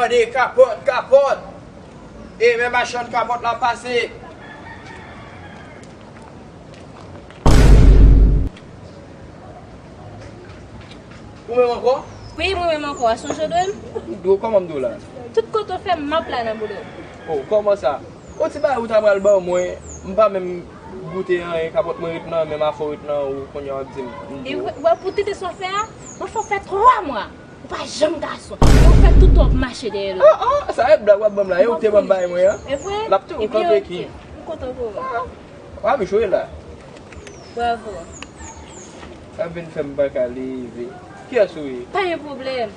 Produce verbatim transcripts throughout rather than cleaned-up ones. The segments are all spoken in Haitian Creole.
Gade kapòt, kapòt. E men machann kapòt la pase. Ou menm ankò? Wi, mwen menm ankò. A sonje w dwe m? M dwe w, kòman m dwe w la? Tout kote w fè m, m ap la nan boul ou. Oh, kòman sa? On ti bagay ou ta pral ban mwen, m pa menm goute anyen, kapòt mwen ret nan men m, afè w ret nan ou, kounye a w ap di m. E w wè pou tete sa w fè a, mwen fè w fè twa mwa. Ou pa janm gason. E ou fè tout tan w ap mache dèyè l. Ah, ah, sa e blag w ap ban m la. E ou te ban m bagay mwen an? E vre? L ap tou kanpe ki. M kontan pou ou. Ah, w ap jwe la. Bravo. Sa vin fè m pa ka leve. Kiyès ou ye? Pa gen pwoblèm.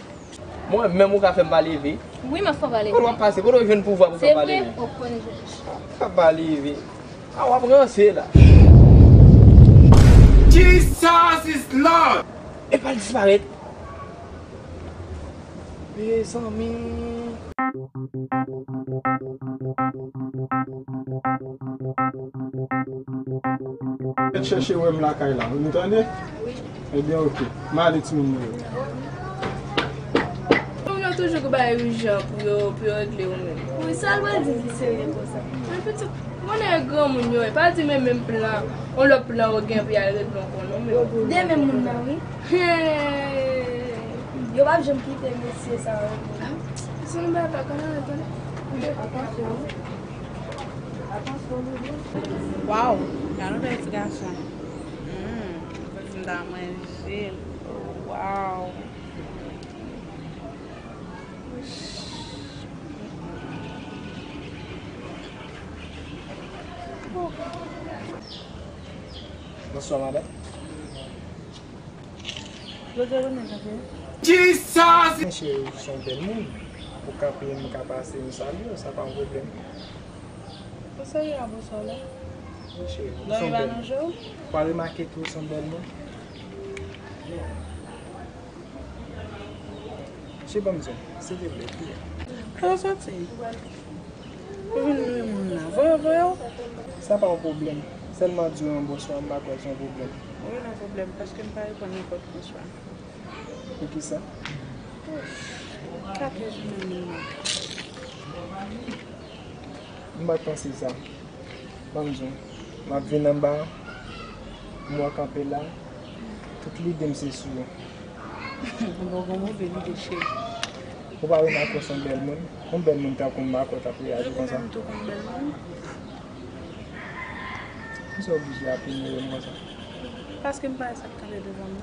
Mwen menm ou ka fè m pa leve? Wi, m ap fè w pa leve. Kote w ap pase? Kote w jwenn pouvwa pou fè m pa leve? Se vre? Ou konnen jwenn. Fè m pa leve. Ah, w ap ranse la. Jesus is Lord! Epa l disparèt. Mezanmi. Mèt chèche wè m lakay la, nou tande? Ebyen, oke. M ale timoun mwen yo. Moun yo toujou gen bagay ijan pou yo, pou yo regle yo menm. Wi, sa l pral di ki serye konsa? Men pitit, konnen e granmoun yo ye, pa di men menm plan, on lòt plan yo gen pou y al regle ankò non, men. De menm moun nan, wi. Hey! Yo p ap janm kite mesye sa yo. Se yon bagay pa kanal, tande. Atansyon. Atansyon, Loulou. Waw, gade yon bèl ti gason. Hmm, fòk m ta manje l. Waw. Bonswa, madanm. Jodi a jounen jan fè. Jesus! Men cheri, ou se yon bèl moun. Ou kanpe, m ka pase, m salye w, sa pa yon pwoblèm. Ou serye a bonswa la? Wi, cheri, ou se yon bèl moun. Ou pa remake tou, ou se yon bèl moun? Mesye, ban m di w, silvouplè, kiyès? Kote w soti? Ou vin lwen moun nan. Voye w, voye w. Sa pa yon pwoblèm. Sèlman di w yon bonswa, m pa kwè se yon pwoblèm. Wi, nan pwoblèm, paske m pa reponn nenpòt bonswa. Poukisa? Ka te jounen moun nan. M pa t panse sa. Ban m di w, m ap vin anba, m wè w kanpe la, tout lide m se sou ou. Ou bon, gon move lide, cheri. Ou pa remake w se yon bèl moun? Yon bèl moun tankou m, m pa kwè w t ap reyaji konsa. Ou menm tou konn bèl moun? Poukisa w oblije ap inyore m konsa? Paske m pa wè sa k kanpe devan m nan.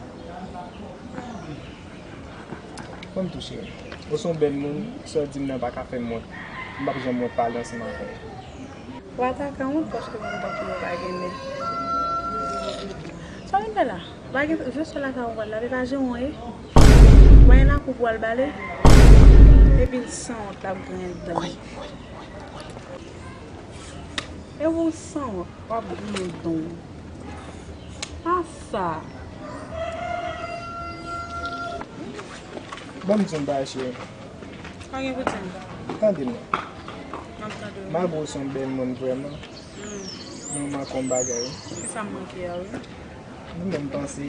Ban m tou, cheri. Ou se yon bèl moun, sa w di m nan pa ka fè m wont. M p ap janm wont pale ansanm avè w. Ou atake wont paske moun tankou yo pa gen men. Sa w vin fè la? Pa gen, je sou lakay ou pral lave, pa jan w ye. Ou pa gen lakou pou w al bale. Epi l sanwont, l ap griyen dan. E ou sanwont, w ap griyen dan w. Pa sa. Ban m di yon bagay, cheri. Pa gen pou di m. Tande m non. M ap tande w. Malgre w se yon bèl moun vrèman, hmm, men w manke yon bagay wi. Kisa m manke a wi? Mwen menm panse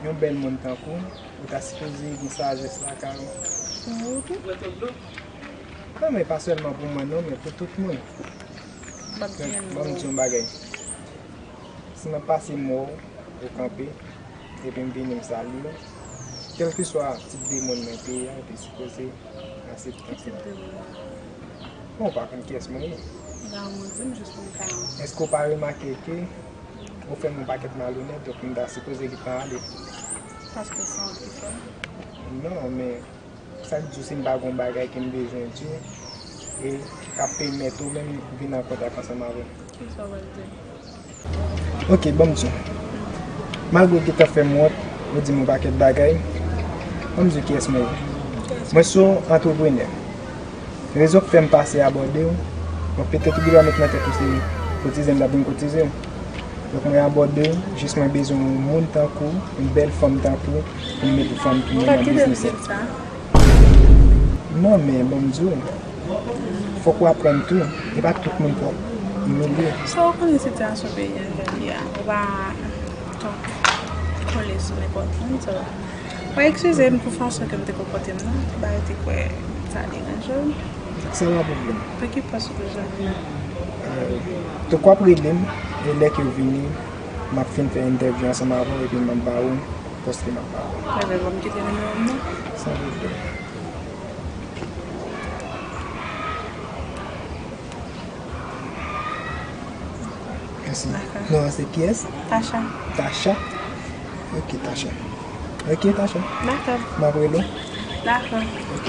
yon bèl moun tankou w, ou ta sipoze gen sajès lakay ou. Pou ou tou? Non, men pa sèlman pou mwen non, men pou tout moun. M ap di yon mo. Ban m di yon bagay. Si m ap pase m wè w, ou kanpe, epi m vini m salye w, kèlkeswa tip de moun mwen te ye a, ou te sipoze aksepte. Ki tip de moun? Bon, ou pa konn kiyès mwen ye. Gade, ou di m jis pou m ka. Èske w pa remake ke ou fè m yon pakèt malonèt, donk m ta sipoze gentan ale? Paske se yon ki fè? Non, men sa k di w si m pa gen yon bagay ke m bezwen di w e k ap pèmèt ou menm vin an kontak ansanm avè m? Kisa w pral di m? Oke, ban m di w. Malgre w gentan fè m wont, ou di m yon pakèt bagay, ban m di w kiyès mwen ye. Mwen se yon antreprenè. Rezon k fè m pase abòde w, bon, petèt ou gentan met nan tèt ou se kotize m t ap vin kotize w. Donk, mwen abòde w, jis mwen bezwen yon moun tankou w, yon bèl fanm tankou w, pou m mete fanm pou mwen nan biznis la. Non, men ban m di w, fòk ou aprann tou, e pa tout moun pou w ap imilye. Sa w konnen sitiyasyon peyi a jan l ye a, ou pa tankou kole sou nenpòt moun, so, w a eskize m pou fason ke m te konpòte m nan, m pa rete kwè Pa deranje w. Sa pa pwoblèm. Nan ki pòs ou bezwen vin? Tank w ap rele m, e lè ke w vini, m ap fin fè entèvyou ansanm avè w, epi m ap ba ou pòs ke m ap ba ou. Ebyen, ban m kite nimewo m non. San pwoblèm. Mèsi. Dakò. Non an se kiyès? Tacha. Tacha? Ok, Tacha. Ok, Tacha. Dakò. M ap rele w. Dakò. Ok.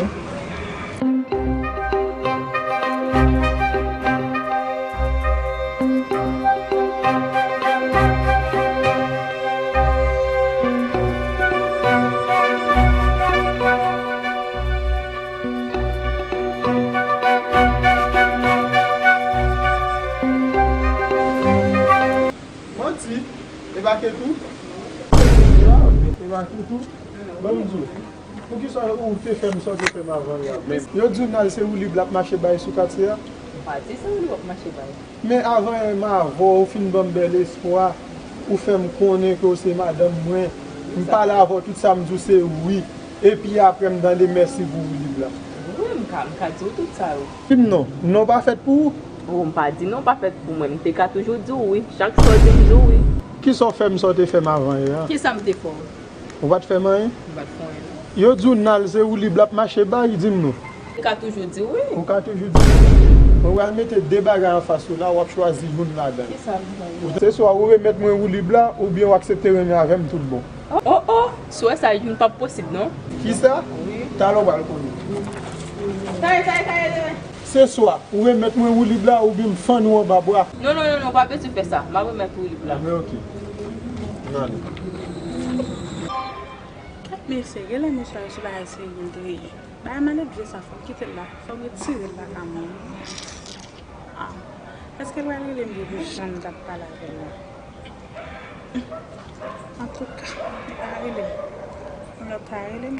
Manti, e pa ke tou? E pa ke tou? Ban m di w, poukisa ou te fè m sa w te fè m avan yè a? Yo di w Nal se woulib l ap mache bay sou katye a? M pa di se woulib w ap mache bay. Men avan yè m avè w, ou fin ban m bèl espwa, ou fè m konnen ke w se madanm mwen. M pale avè w, tout sa m di w se wi. Epi apre m tande mèsi pou woulib la. Wi, m ka, m ka di w tout sa yo. Di m non, non pa fèt pou ou? Oh, m pa di non pa fèt pou mwen. M te ka toujou di w wi. Chak sa w di m di w wi. Kisa w fè m sa w te fè m avan yè a? Kisa m te fè w? Ou pa t fè m anyen? M pa t fè w anyen non. Yo di w Nal se woulib l ap mache bay, di m non. Ou ka toujou di wi. Ou ka toujou di wi. Mwen pral mete de bagay anfas ou la, w ap chwazi youn ladan yo. Kisa m pran? Se swa ou remèt mwen woulib la, oubyen w aksepte renmen avè m tout bon. Oh, oh, oh! Si w wè sa, youn p ap posib non. Kisa? Wi. Talè w pral konnen. Kay, kay, kay, kay. Se swa ou remèt mwen woulib la, oubyen m fann ou anba bra. Non, non, non, non, w pa bezwen fè sa. M ap remèt ou woulib la. Ebyen, ok. N ale. Kèt mesye, genlè mesye yo se bagay serye m te ye. Bagay maledve sa, fò m kite l la. Fò m retire l lakay mwen. Ah. Èske l pral rele m pou janm t ap pale avè l la? Antouka, li pa rele m. Yon lòt pa rele m.